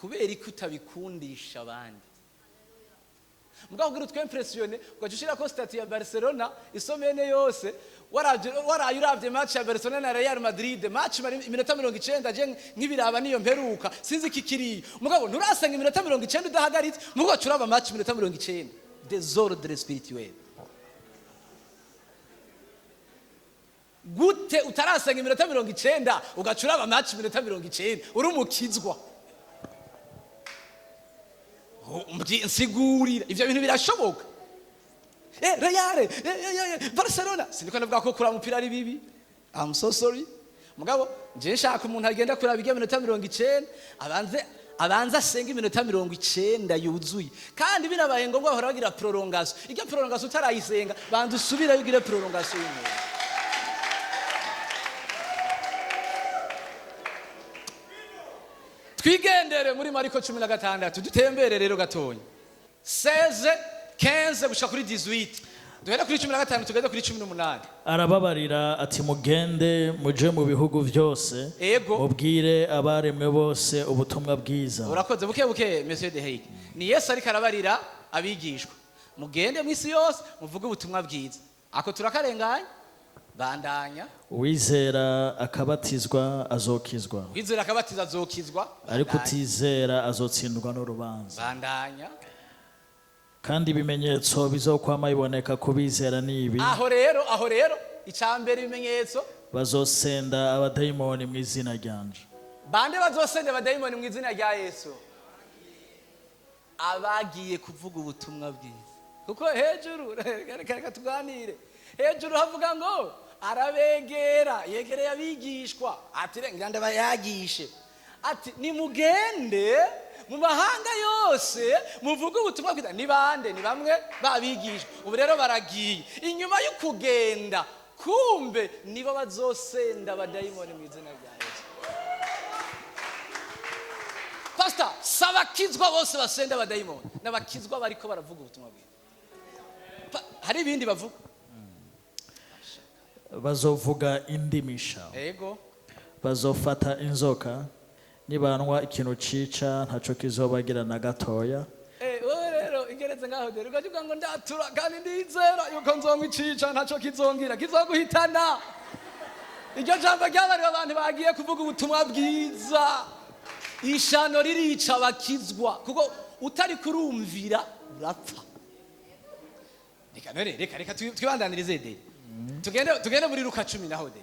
kubera ko utabikundisha abandi? Mugabo kugira utw impressionne, ugaca ushirako statut ya Barcelona i semaine yose, waraye uravye match ya Barcelona na Real Madrid, match mari iminota 90. Je nk'ibiraba niyo mperuka, sinzi kikiriyo, mugabo nturasanga iminota 90 udahagaritse, mugabo ugaca uraba match iminota 90. Désordre spirituel. Gute utarasenga iminota 90, ugaca uraba match iminota 90, uri umukizwa? Nsigurira, ivyo bintu birashoboka? Real, Barcelona, siniko ndavuga ko kuraba umupira ari bibi, I'm so sorry, mugabo nje nshaka umuntu agenda kuraba irya minota 90, abanze asenga iminota 90 yuzuye. Kandi binabaye ngombwa, bahora bagira prolongation. Irya prolongation utarayisenga, banza usubirayo ugire prolongation y'umuntu. Twigendere muri Mariko 16, dutembere rero gatonya 16, 15 gushika kuri 18. Duhere kuri 15 tugeze kuri 18. Arababarira ati: "Mugende muje mu bihugu byose, mubwire abaremwe bose ubutumwa bwiza." Urakoze. Buke buke, monsieur de Hague. Ni Yesu ariko arabarira abigishwa: "Mugende mu isi yose, muvuge ubutumwa bwiza." Ako turakarenganya, bandanya. Uwizera akabatizwa azokizwa, Wizera akabatiza azokizwa. ariko Bandanya. utizera azotsindwa n'urubanza. Bandanya. Kandi ibimenyetso bizokwama biboneka ku bizera ni ibi: Aho rero, aho rero, icambere, ibimenyetso Bazosenda abadayimoni mu izina ryanje. Bande bazosenda abadayimoni mu izina rya Yesu? Abagiye kuvuga ubutumwa bwiza. Kuko hejuru, reka reka tuganire, hejuru havuga ngo arabegera, yegereye abigishwa, ati: "Ngira ndabayagishe," ati: "Nimugende mu mahanga yose muvuge ubutumwa bwiza." Ni bande? Ni bamwe babigishwa. Ubu rero baragiye. Inyuma yo kugenda, kumbe nibo bazosenda abadayimoni mu izina rya Yesu. Pastor, si abakizwa bose basenda abadayimoni, n'abakizwa bariko baravuga ubutumwa bwiza. Hari ibindi bavuga. Bazovuga indimisha. Ego. Bazofata inzoka, nibanwa ikintu cica ntaco kizobagira na gatoya. Wowe rero igeretse ngaho dore ukavuga ngo ndatura kandi ndizera yuko nzonywa icica ntaco kizongira, kizoguhitana. Iryo jambo ryabariwe abantu bagiye kuvuga ubutumwa bwiza. Ishano ririca abakizwa, kuko utari kurumvira urapfa. Reka none, reka reka twibandanirize de, tugende muri Luka 10 naho de,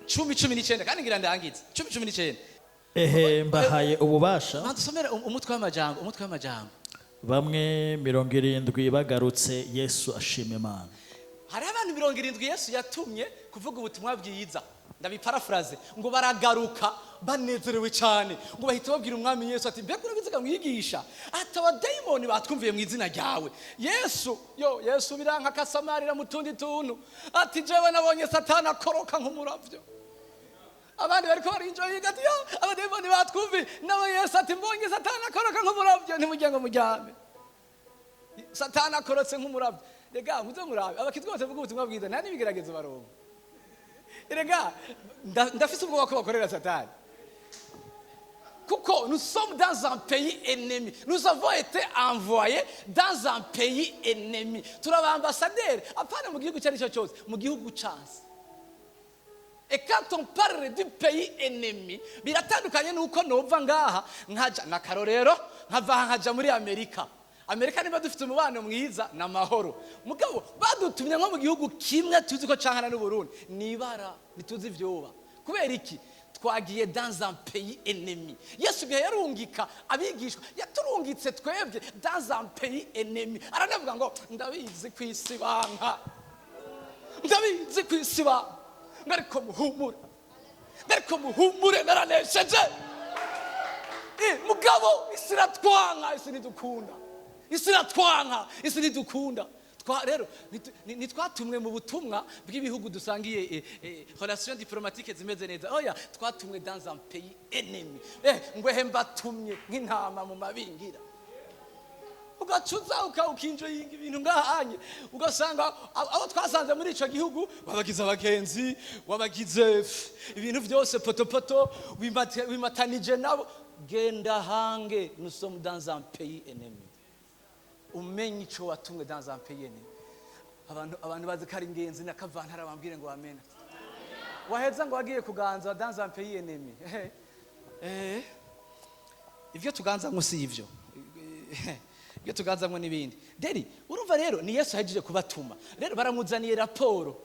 10:19, kandi ngira ndangize. 10:19. Ehe, mbahaye ububasha. Banza usomere umutwe w'amajambo, umutwe w'amajambo. Bamwe 70 bagarutse, Yesu ashima Imana. Hari abantu 70 Yesu yatumye kuvuga ubutumwa bwiza, ndabiparafraze, ngo baragaruka banezerewe cyane, ngo bahita babwira Umwami Yesu ati: "Mbega urabizi mwigisha?" ati: "Abadayimoni batwumviye mu izina ryawe." Yesu yo, Yesu biranka akasamarira mu tundi tuntu, ati: "Jewe nabonye Satani akoroka nk'umuravyo." Abandi bariko barinjoyinga, ati: "Yo, abadayimoni batwumviye." Nawe Yesu ati: "Mbonye Satani akoroka nk'umuravyo." Ntimujye ngo muryame, Satani akorotse nk'umuravyo. Rega muze murabe abakizwa bose bavuga ubutumwa bwiza, nta n'ibigeragezo baronka. Rega ndafise ubwoba ko bakorera Satani, kuko nous sommes dans un pays ennemi. Nous avons été envoyés dans un pays ennemi. Turaba ambassadeur, apana mu gihugu icyo ari cyo cyose, mu gihugu canse. Et quand on parle du pays ennemi, biratandukanye nuko nova ngaha nkaja n'akarorero, nkava aha nkaja muri Amerika. Amerika niba dufite umubano mwiza n'amahoro, mugabo badutumye nko mu gihugu kimwe tuzi ko cankana n'Uburundi, nibara ntituzi ivyoba. Kubera iki? Twagiye dans un pays ennemi. Yesu igihe yarungika abigishwa, yaturungitse twebwe dans un pays ennemi. Aranavuga ngo: "Ndabizi ku isi banka, ndabizi ku isi banka, ariko muhumure, ariko muhumure, naranesheje." Mugabo isi iratwanka, isi ntidukunda, isi iratwanka, isi ntidukunda. Rero ntitwatumwe mu butumwa bw'ibihugu dusangiye relation diplomatique zimeze neza. Oya, twatumwe dans un pays ennemi. Ngwehe mbatumye nk'intama mu mabingira. Ugacuza ukinjoyinga ibintu ngahanye, ugasanga abo twasanze muri ico gihugu wabagize abagenzi, wabagize ibintu byose potopoto, wimatanije nabo. Genda hange, nous sommes dans un pays ennemi. Umenye ico watumwe dans un pays ennemi. Abantu bazi ko ari ingenzi nakavantara, bambwire ngo amena. Waheza ngo wagiye kuganza dans un pays ennemi. Ivyo tuganzamwo si ivyo, ibyo tuganzamwo n'ibindi. Deri urumva rero ni Yesu ahejeje kubatuma, rero baramuzaniye raporo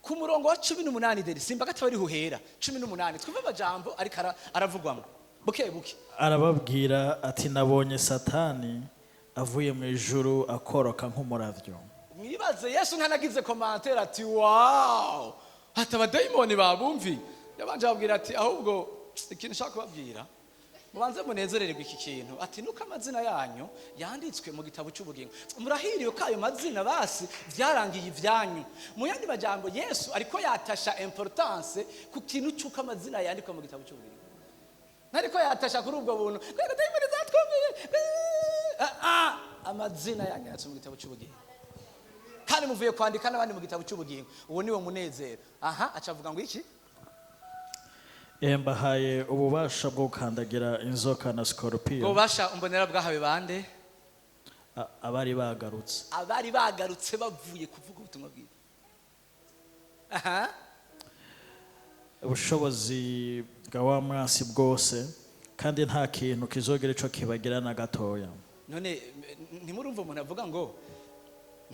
ku murongo wa 18. Deri simba gataba ari huhera 18, twumve amajambo ariko aravugwamo buke buke. Arababwira ati: "Nabonye Satani avuye mu ijuru akoroka nk'umuravyo." Mwibaze, Yesu ntanagize commentaire ati: "Wow," ati: "Abadayimoni babumvi." Yabanje ababwira ati: "Ahubwo ikintu nshaka kubabwira, mubanze munezerererwe iki kintu," ati: "Nuko amazina yanyu yanditswe mu gitabo cy'ubugingo. Murahiriwe ko ayo mazina basi byarangiye ibyanyu." Mu yandi majambo, Yesu ariko yatasha importance ku kintu cy'uko amazina yandikwa mu gitabo cy'ubugingo, ntariko yatasha kuri ubwo buntu kubera dayimoni zatwumviye. Ah, amazina yanyu yanditswe mu gitabo cy'ubugingo, kandi muvuye kwandika n'abandi mu gitabo cy'ubugingo. Uwo niwo munezero. Aha aca avuga ngo iki? Mbahaye ububasha bwo gukandagira inzoka na sikorupiyo. Ubwo bubasha umbonera bwahawe bande? Abari bagarutse. Abari bagarutse bavuye kuvuga ubutumwa bwiza. Aha. Ubushobozi bwa wa mwansi bwose, kandi nta kintu kizogira ico kibagira na gatoya. None ntimurumva umuntu avuga ngo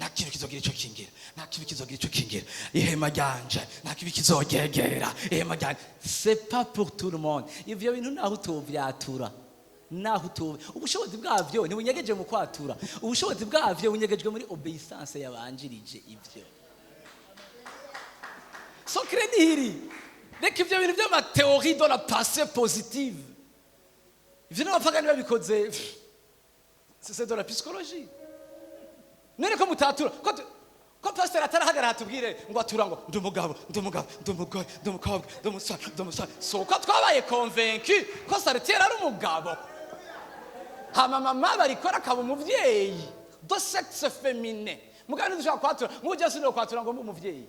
Nta kintu kizogira ico kingira, nta kintu kizogira ico kingira, ihema ryanje, nta kibi kizogegera ihema ryanje. C'est pas pour tout le monde. Ivyo bintu naho utovyatura, naho utobe, ubushobozi bwavyo ntibunyegeje mu kwatura. Ubushobozi bwavyo bunyegejwe muri obéissance yabanjirije ivyo. Secret nihiri. Reka ivyo bintu vy'ama théories de la pensée positive, ivyo n'abapagani babikoze, c'est de la psychologie. None ko mutatura, ko pasiteri atarahagarara atubwire ngo atura ngo ndi umugabo, ndi umugabo, ndi umugore, ndi umukobwa, ndi umusore, ndi umusore, si uko twabaye convaincu ko Saritiere ari umugabo, hama mama barikora akaba umuvyeyi de sexe féminin? Mugabo ntidushobora kwatura nk'ujya sinoo kwatura ngo mbe umuvyeyi,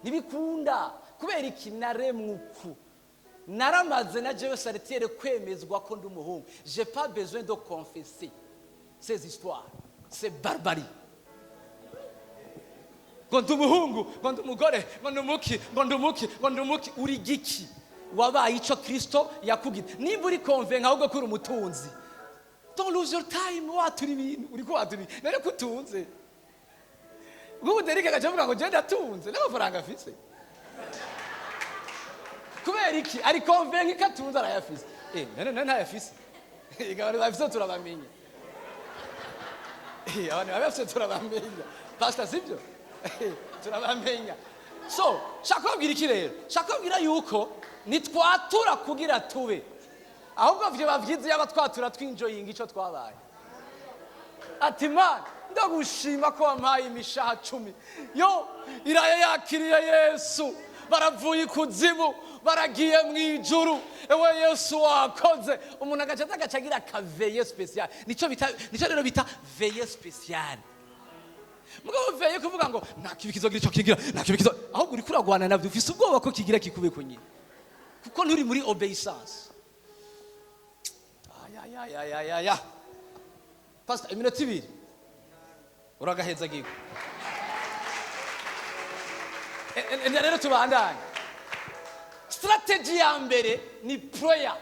ntibikunda. Kubera iki? Naremwe uku, naramaze na jewe Saritiere kwemezwa ko ndi umuhungu. J'ai pas besoin de confesser ces histoires, c'est barbarie, ngo ndi umuhungu, ngo ndi umugore, ngo ndi umuki, ngo ndi umuki, ngo ndi umuki. Uri giki? Wabaye ico Kristo yakubwiye. Nimba uri convaincu ahubwo ko uri umutunzi, don't lose your time watura ibintu. Uriko watura ibintu none ko utunze? Nk'ubu Derike agaca avuga ngo jewe ndatunze n'amafaranga afise. Kubera iki? Ari convaincu ko atunze, arayafise. None ntayafise? Abantu bafise turabamenya. Abantu bafise turabamenya, pastor, sibyo? Turabamenya. So shaka kubabwira iki rero? Shaka kubabwira yuko nitwatura kugira tube, ahubwo vyo bavyize yaba twatura twinjoyinga ico twabaye. Ati: "Mana, ndagushima ko wampaye imishaha 10." Yo iraya yakiriye Yesu, baravuye ikuzimu baragiye mu ijuru. Ewe Yesu, wakoze! Umuntu agaca aza agaca agira aka veillée spéciale. Nico bita, nico rero bita veillée spéciale. Mugabo veillée kuvuga ngo nta kibi kizogira ico kigira, nta kibi kizo, ahubwo uriko uragwana navyo, ufise ubwoba ko kigira kikubeko nyine, kuko nturi muri obéissance. Ayayayayaya, pastor, iminota 2 uragaheza gigo. Rero tubandanye. Strategy ya mbere ni prayer.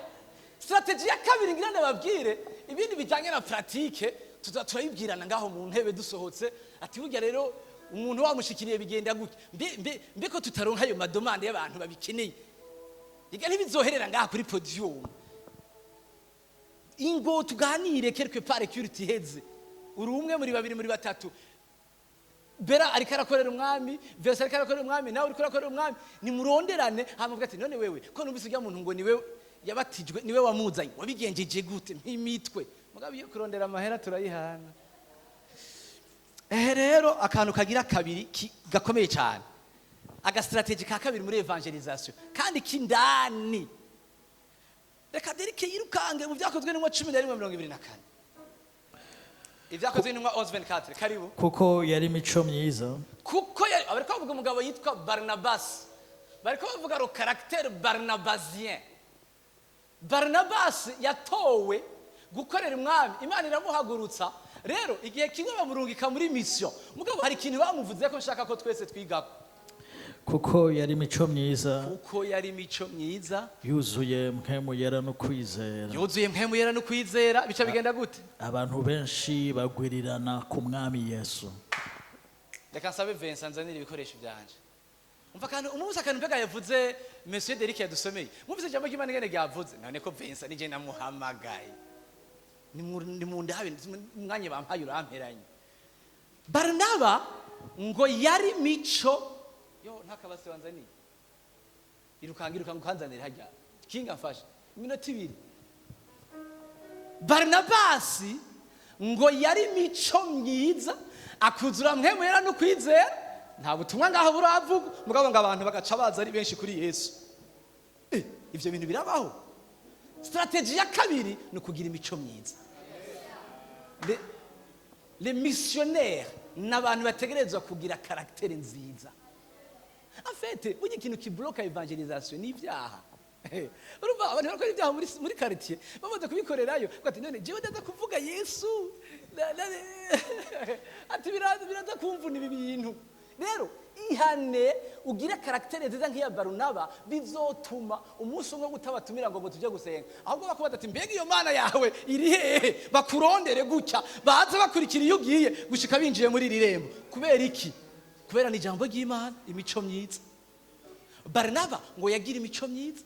Strategy ya kabiri, ngira ndababwire ibindi bijyanye na pratique, tuza turabibwirana ngaho mu ntebe dusohotse. Ati burya rero umuntu wamushikiriye bigenda gutya. Mbe ko tutaronka ayo ma demandes y'abantu babikeneye? Iga ntibizoherera ngaha kuri podium. Ingo tuganire quelque part. Security iheze, uri umwe muri babiri, muri batatu. Bera ariko arakorera umwami, Verse ariko arakorera umwami, nawe uriko urakorera umwami. Nimuronderane, hama uvuga ati: "None wewe ko numvise ujya muntu ngo niwe yabatijwe, niwe wamuzanye, wabigenjeje gute?" Nk'imitwe. Mugabo iyo kurondera amahera turayihana. Ehe, rero akantu kagira kabiri gakomeye cyane, aga stratégie ka kabiri muri évangélisation kandi k'indani. Reka Derike yirukange mu Byakozwe n'Intumwa 11:24. Ibyakozwe n'Intumwa 11:24, karibu. Kuko yari imico myiza. Kuko bariko bavuga umugabo yitwa Barnabas, bariko bavuga le caractère barnabasien. Barnabas yatowe gukorera umwami, Imana iramuhagurutsa. Rero igihe kimwe bamurungika muri mission, mugabo hari ikintu bamuvuze ko nshaka ko twese twigako. Kuko yari imico myiza. Kuko yari imico myiza. Yuzuye Mpwemu Yera no kwizera. Yuzuye Mpwemu Yera no kwizera. Bica bigenda gute? Abantu benshi bagwirirana ku Mwami Yesu. Reka nsabe Vincent nzanire ibikoresho byanje. Umva akantu umunsi, akantu mbega yavuze Monsieur Derrick yadusomeye. Mwumvise ijambo ry'Imana ingene ryavuze? None ko Vincent nije namuhamagaye, ni mu ndabe umwanya bampaye uramperanye. Barnaba ngo yari mico yo ntakabase wanzaniye. Irukanga, irukanga ukanzanire hajya kinga, mfashe iminota 2. Barnabasi ngo yari mico myiza, akuzura Mpwemu Yera no kwizera. Nta butumwa ngaho buravuga, mugabo ngo abantu bagaca baza ari benshi kuri Yesu. Ivyo bintu birabaho. Stratégie ya kabiri ni ukugira imico myiza. Les missionnaires ni abantu bategerezwa kugira caractère nziza. En fait, burya ikintu kibloka évangélisation ni ibyaha. Urumva abantu barakora ibyaha muri quartier, bamaze kubikorerayo ati: "None jewe ndaza kuvuga Yesu?" Ati: "Biraza, biraza kumvuna ibi bintu." Rero ihane, ugire caractère nziza nk'iya Barunaba, bizotuma umunsi umwe utabatumira ngo tujye gusenga, ahubwo bakubaza ati: "Mbega iyo Mana yawe iri hehe?" Bakurondere gutya, baze bakurikira iyo ugiye gushika binjiye muri iri rembo. Kubera iki? Kubera ni ijambo ry'Imana, imico myiza. Barinaba ngo yagira imico myiza,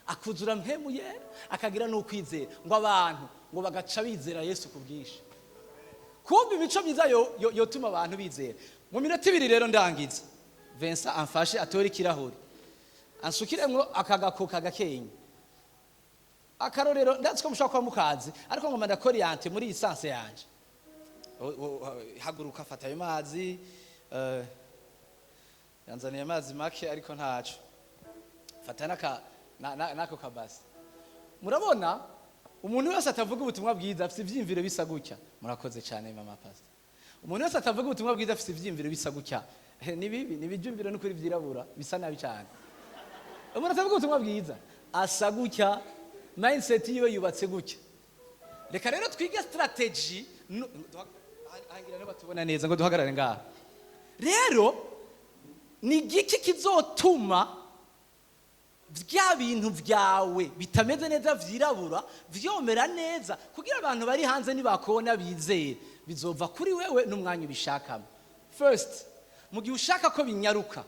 akuzura Mpwemu Yera, akagira n'ukwizera, ngo abantu ngo bagaca bizera Yesu ku bwinshi. Kumva imico myiza yotuma abantu bizera. Mu minota 2 rero ndangiza. Vincent amfashe atore ikirahuri, ansukiremwo aka gakoka gakenya. Akarorero ndazi ko mushobora kuba mukazi, ariko ngoma ndakoriente muri iyi sens yanje. Haguruka, fata ayo mazi. Yanzaniye amazi make, ariko ntaco. Fata n'ako kabasi. Murabona, umuntu wese atavuga ubutumwa bwiza afite ivyiyumviro bisa gutya. Murakoze cyane, mama pastor. Umuntu wese atavuga ubutumwa bwiza afite ivyiyumviro bisa gutya. Ni bibi, ni ibyumviro n'ukuri vyirabura, bisa nabi cyane. Umuntu atavuga ubutumwa bwiza asa gutya, mindset yiwe yubatse gutya. Reka rero twige strategy. Ahangira niba tubona neza ngo duhagarare ngaha. Rero ni igiki kizotuma bya bintu byawe bitameze neza, vyirabura, vyomera neza, kugira abantu bari hanze nibakubona bizere? Bizova kuri wewe n'umwanya ubishakamo. First, mu gihe ushaka ko binyaruka,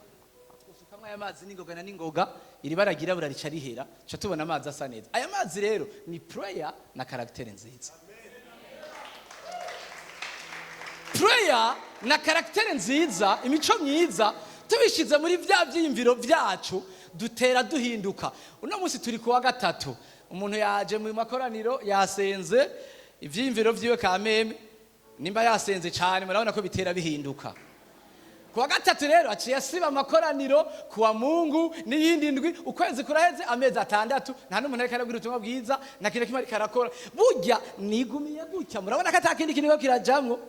usukamwo aya mazi n'ingoga na n'ingoga, iri bara ryirabura rica rihera, tuca tubona amazi asa neza. Aya mazi rero ni prayer na caractère nziza. Prayer na caractère nziza, imico myiza, tubishyize muri bya byiyumviro byacu, dutera duhinduka. Uno munsi turi kuwa gatatu, umuntu yaje mu makoraniro, yasenze, ibyiyumviro byiwe kameme nimba yasenze cyane, murabona ko bitera bihinduka. Kuwa gatatu rero aciye asiba amakoraniro, kuwa Mungu n'iyindi ndwi, ukwezi kuraheze, amezi 6, nta n'umuntu ariko arabwira ubutumwa bwiza, nta kintu kimwe ariko arakora. Burya nigumiye gutya, murabona ko ata kindi kintu kiriko kirajamwo.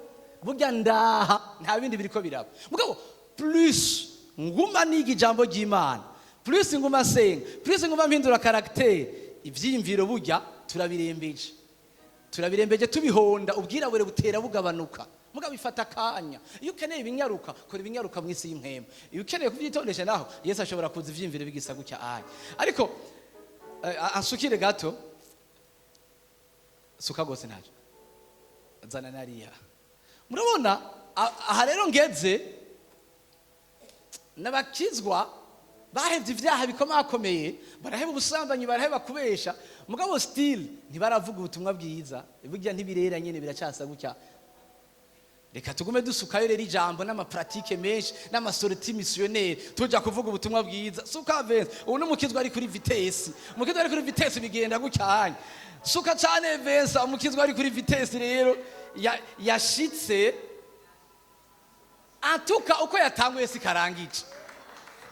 Burya ndaha nta bindi biriko biraba. Mugabo plus nguma niga ijambo ry'Imana, plus nguma nsenga, plus nguma mpindura caractère, ivyiyumviro burya turabirembeje, turabirembeje, tubihonda, ubwirabure butera bugabanuka. Mugabo bifata akanya. Iyo ukeneye ibinyaruka, kora ibinyaruka mu isi y'impwemu. Iyo ukeneye kubyitondesha naho, Yesu ashobora kuza ivyiyumviro bigisa gutya aya. Ariko ansukire gato, suka gose, ntacyo zana nariya. Murabona aha rero ngeze, n'abakizwa bahevye ivyaha bikomakomeye, baraheba ubusambanyi, baraheba kubesha, mugabo still ntibaravuga ubutumwa bwiza. Burya ntibirera nyene, biracasa gutya. Reka tugume dusukayo rero ijambo n'ama pratiques menshi n'ama sorties missionnaires, tuja kuvuga ubutumwa bwiza. Suka Vense. Ubu n'umukizwa ari kuri vitesse. Umukizwa ari kuri vitesse bigenda gucyanya. Suka cyane, Vensa. Umukizwa ari kuri vitesse rero yashitse antuka uko yatanguye sikarangije.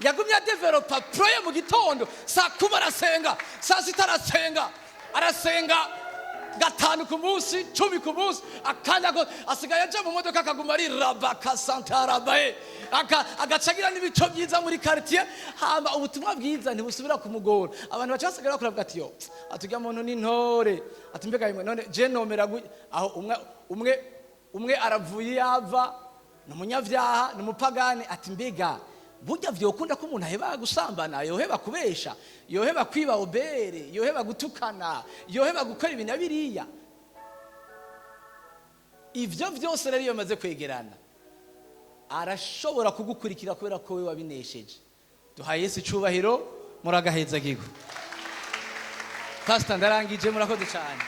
Yagumye adevelopa prayer mu gitondo, saa 10 arasenga, saa 6 arasenga, arasenga gatanu ku munsi, 10 ku munsi. Akanya ko asigaye aja mu modoka akaguma ari rabaka santarabaye, agaca agira n'ibico byiza muri quartier. Hama ubutumwa bwiza ntibusubira kumugora. Abantu baca basigaye bakora, bavuga ati: "Yo, atujya muntu n'intore." Ati: "Mbega yimwe none je nomera aho?" Umwe umwe umwe aravuye yava, ni umunyabyaha, ni umupagani. Ati: "Mbega burya vyokunda ko umuntu aheba gusambana, yoheba kubesha, yoheba kwiba obere, yoheba gutukana, yoheba gukora ibi na biriya?" Ivyo vyose rero iyo bimaze kwegerana, arashobora kugukurikira kubera ko we wabinesheje. Duhaye Yesu icubahiro. Muragaheza gigo. Pastor, ndarangije, murakoze cyane.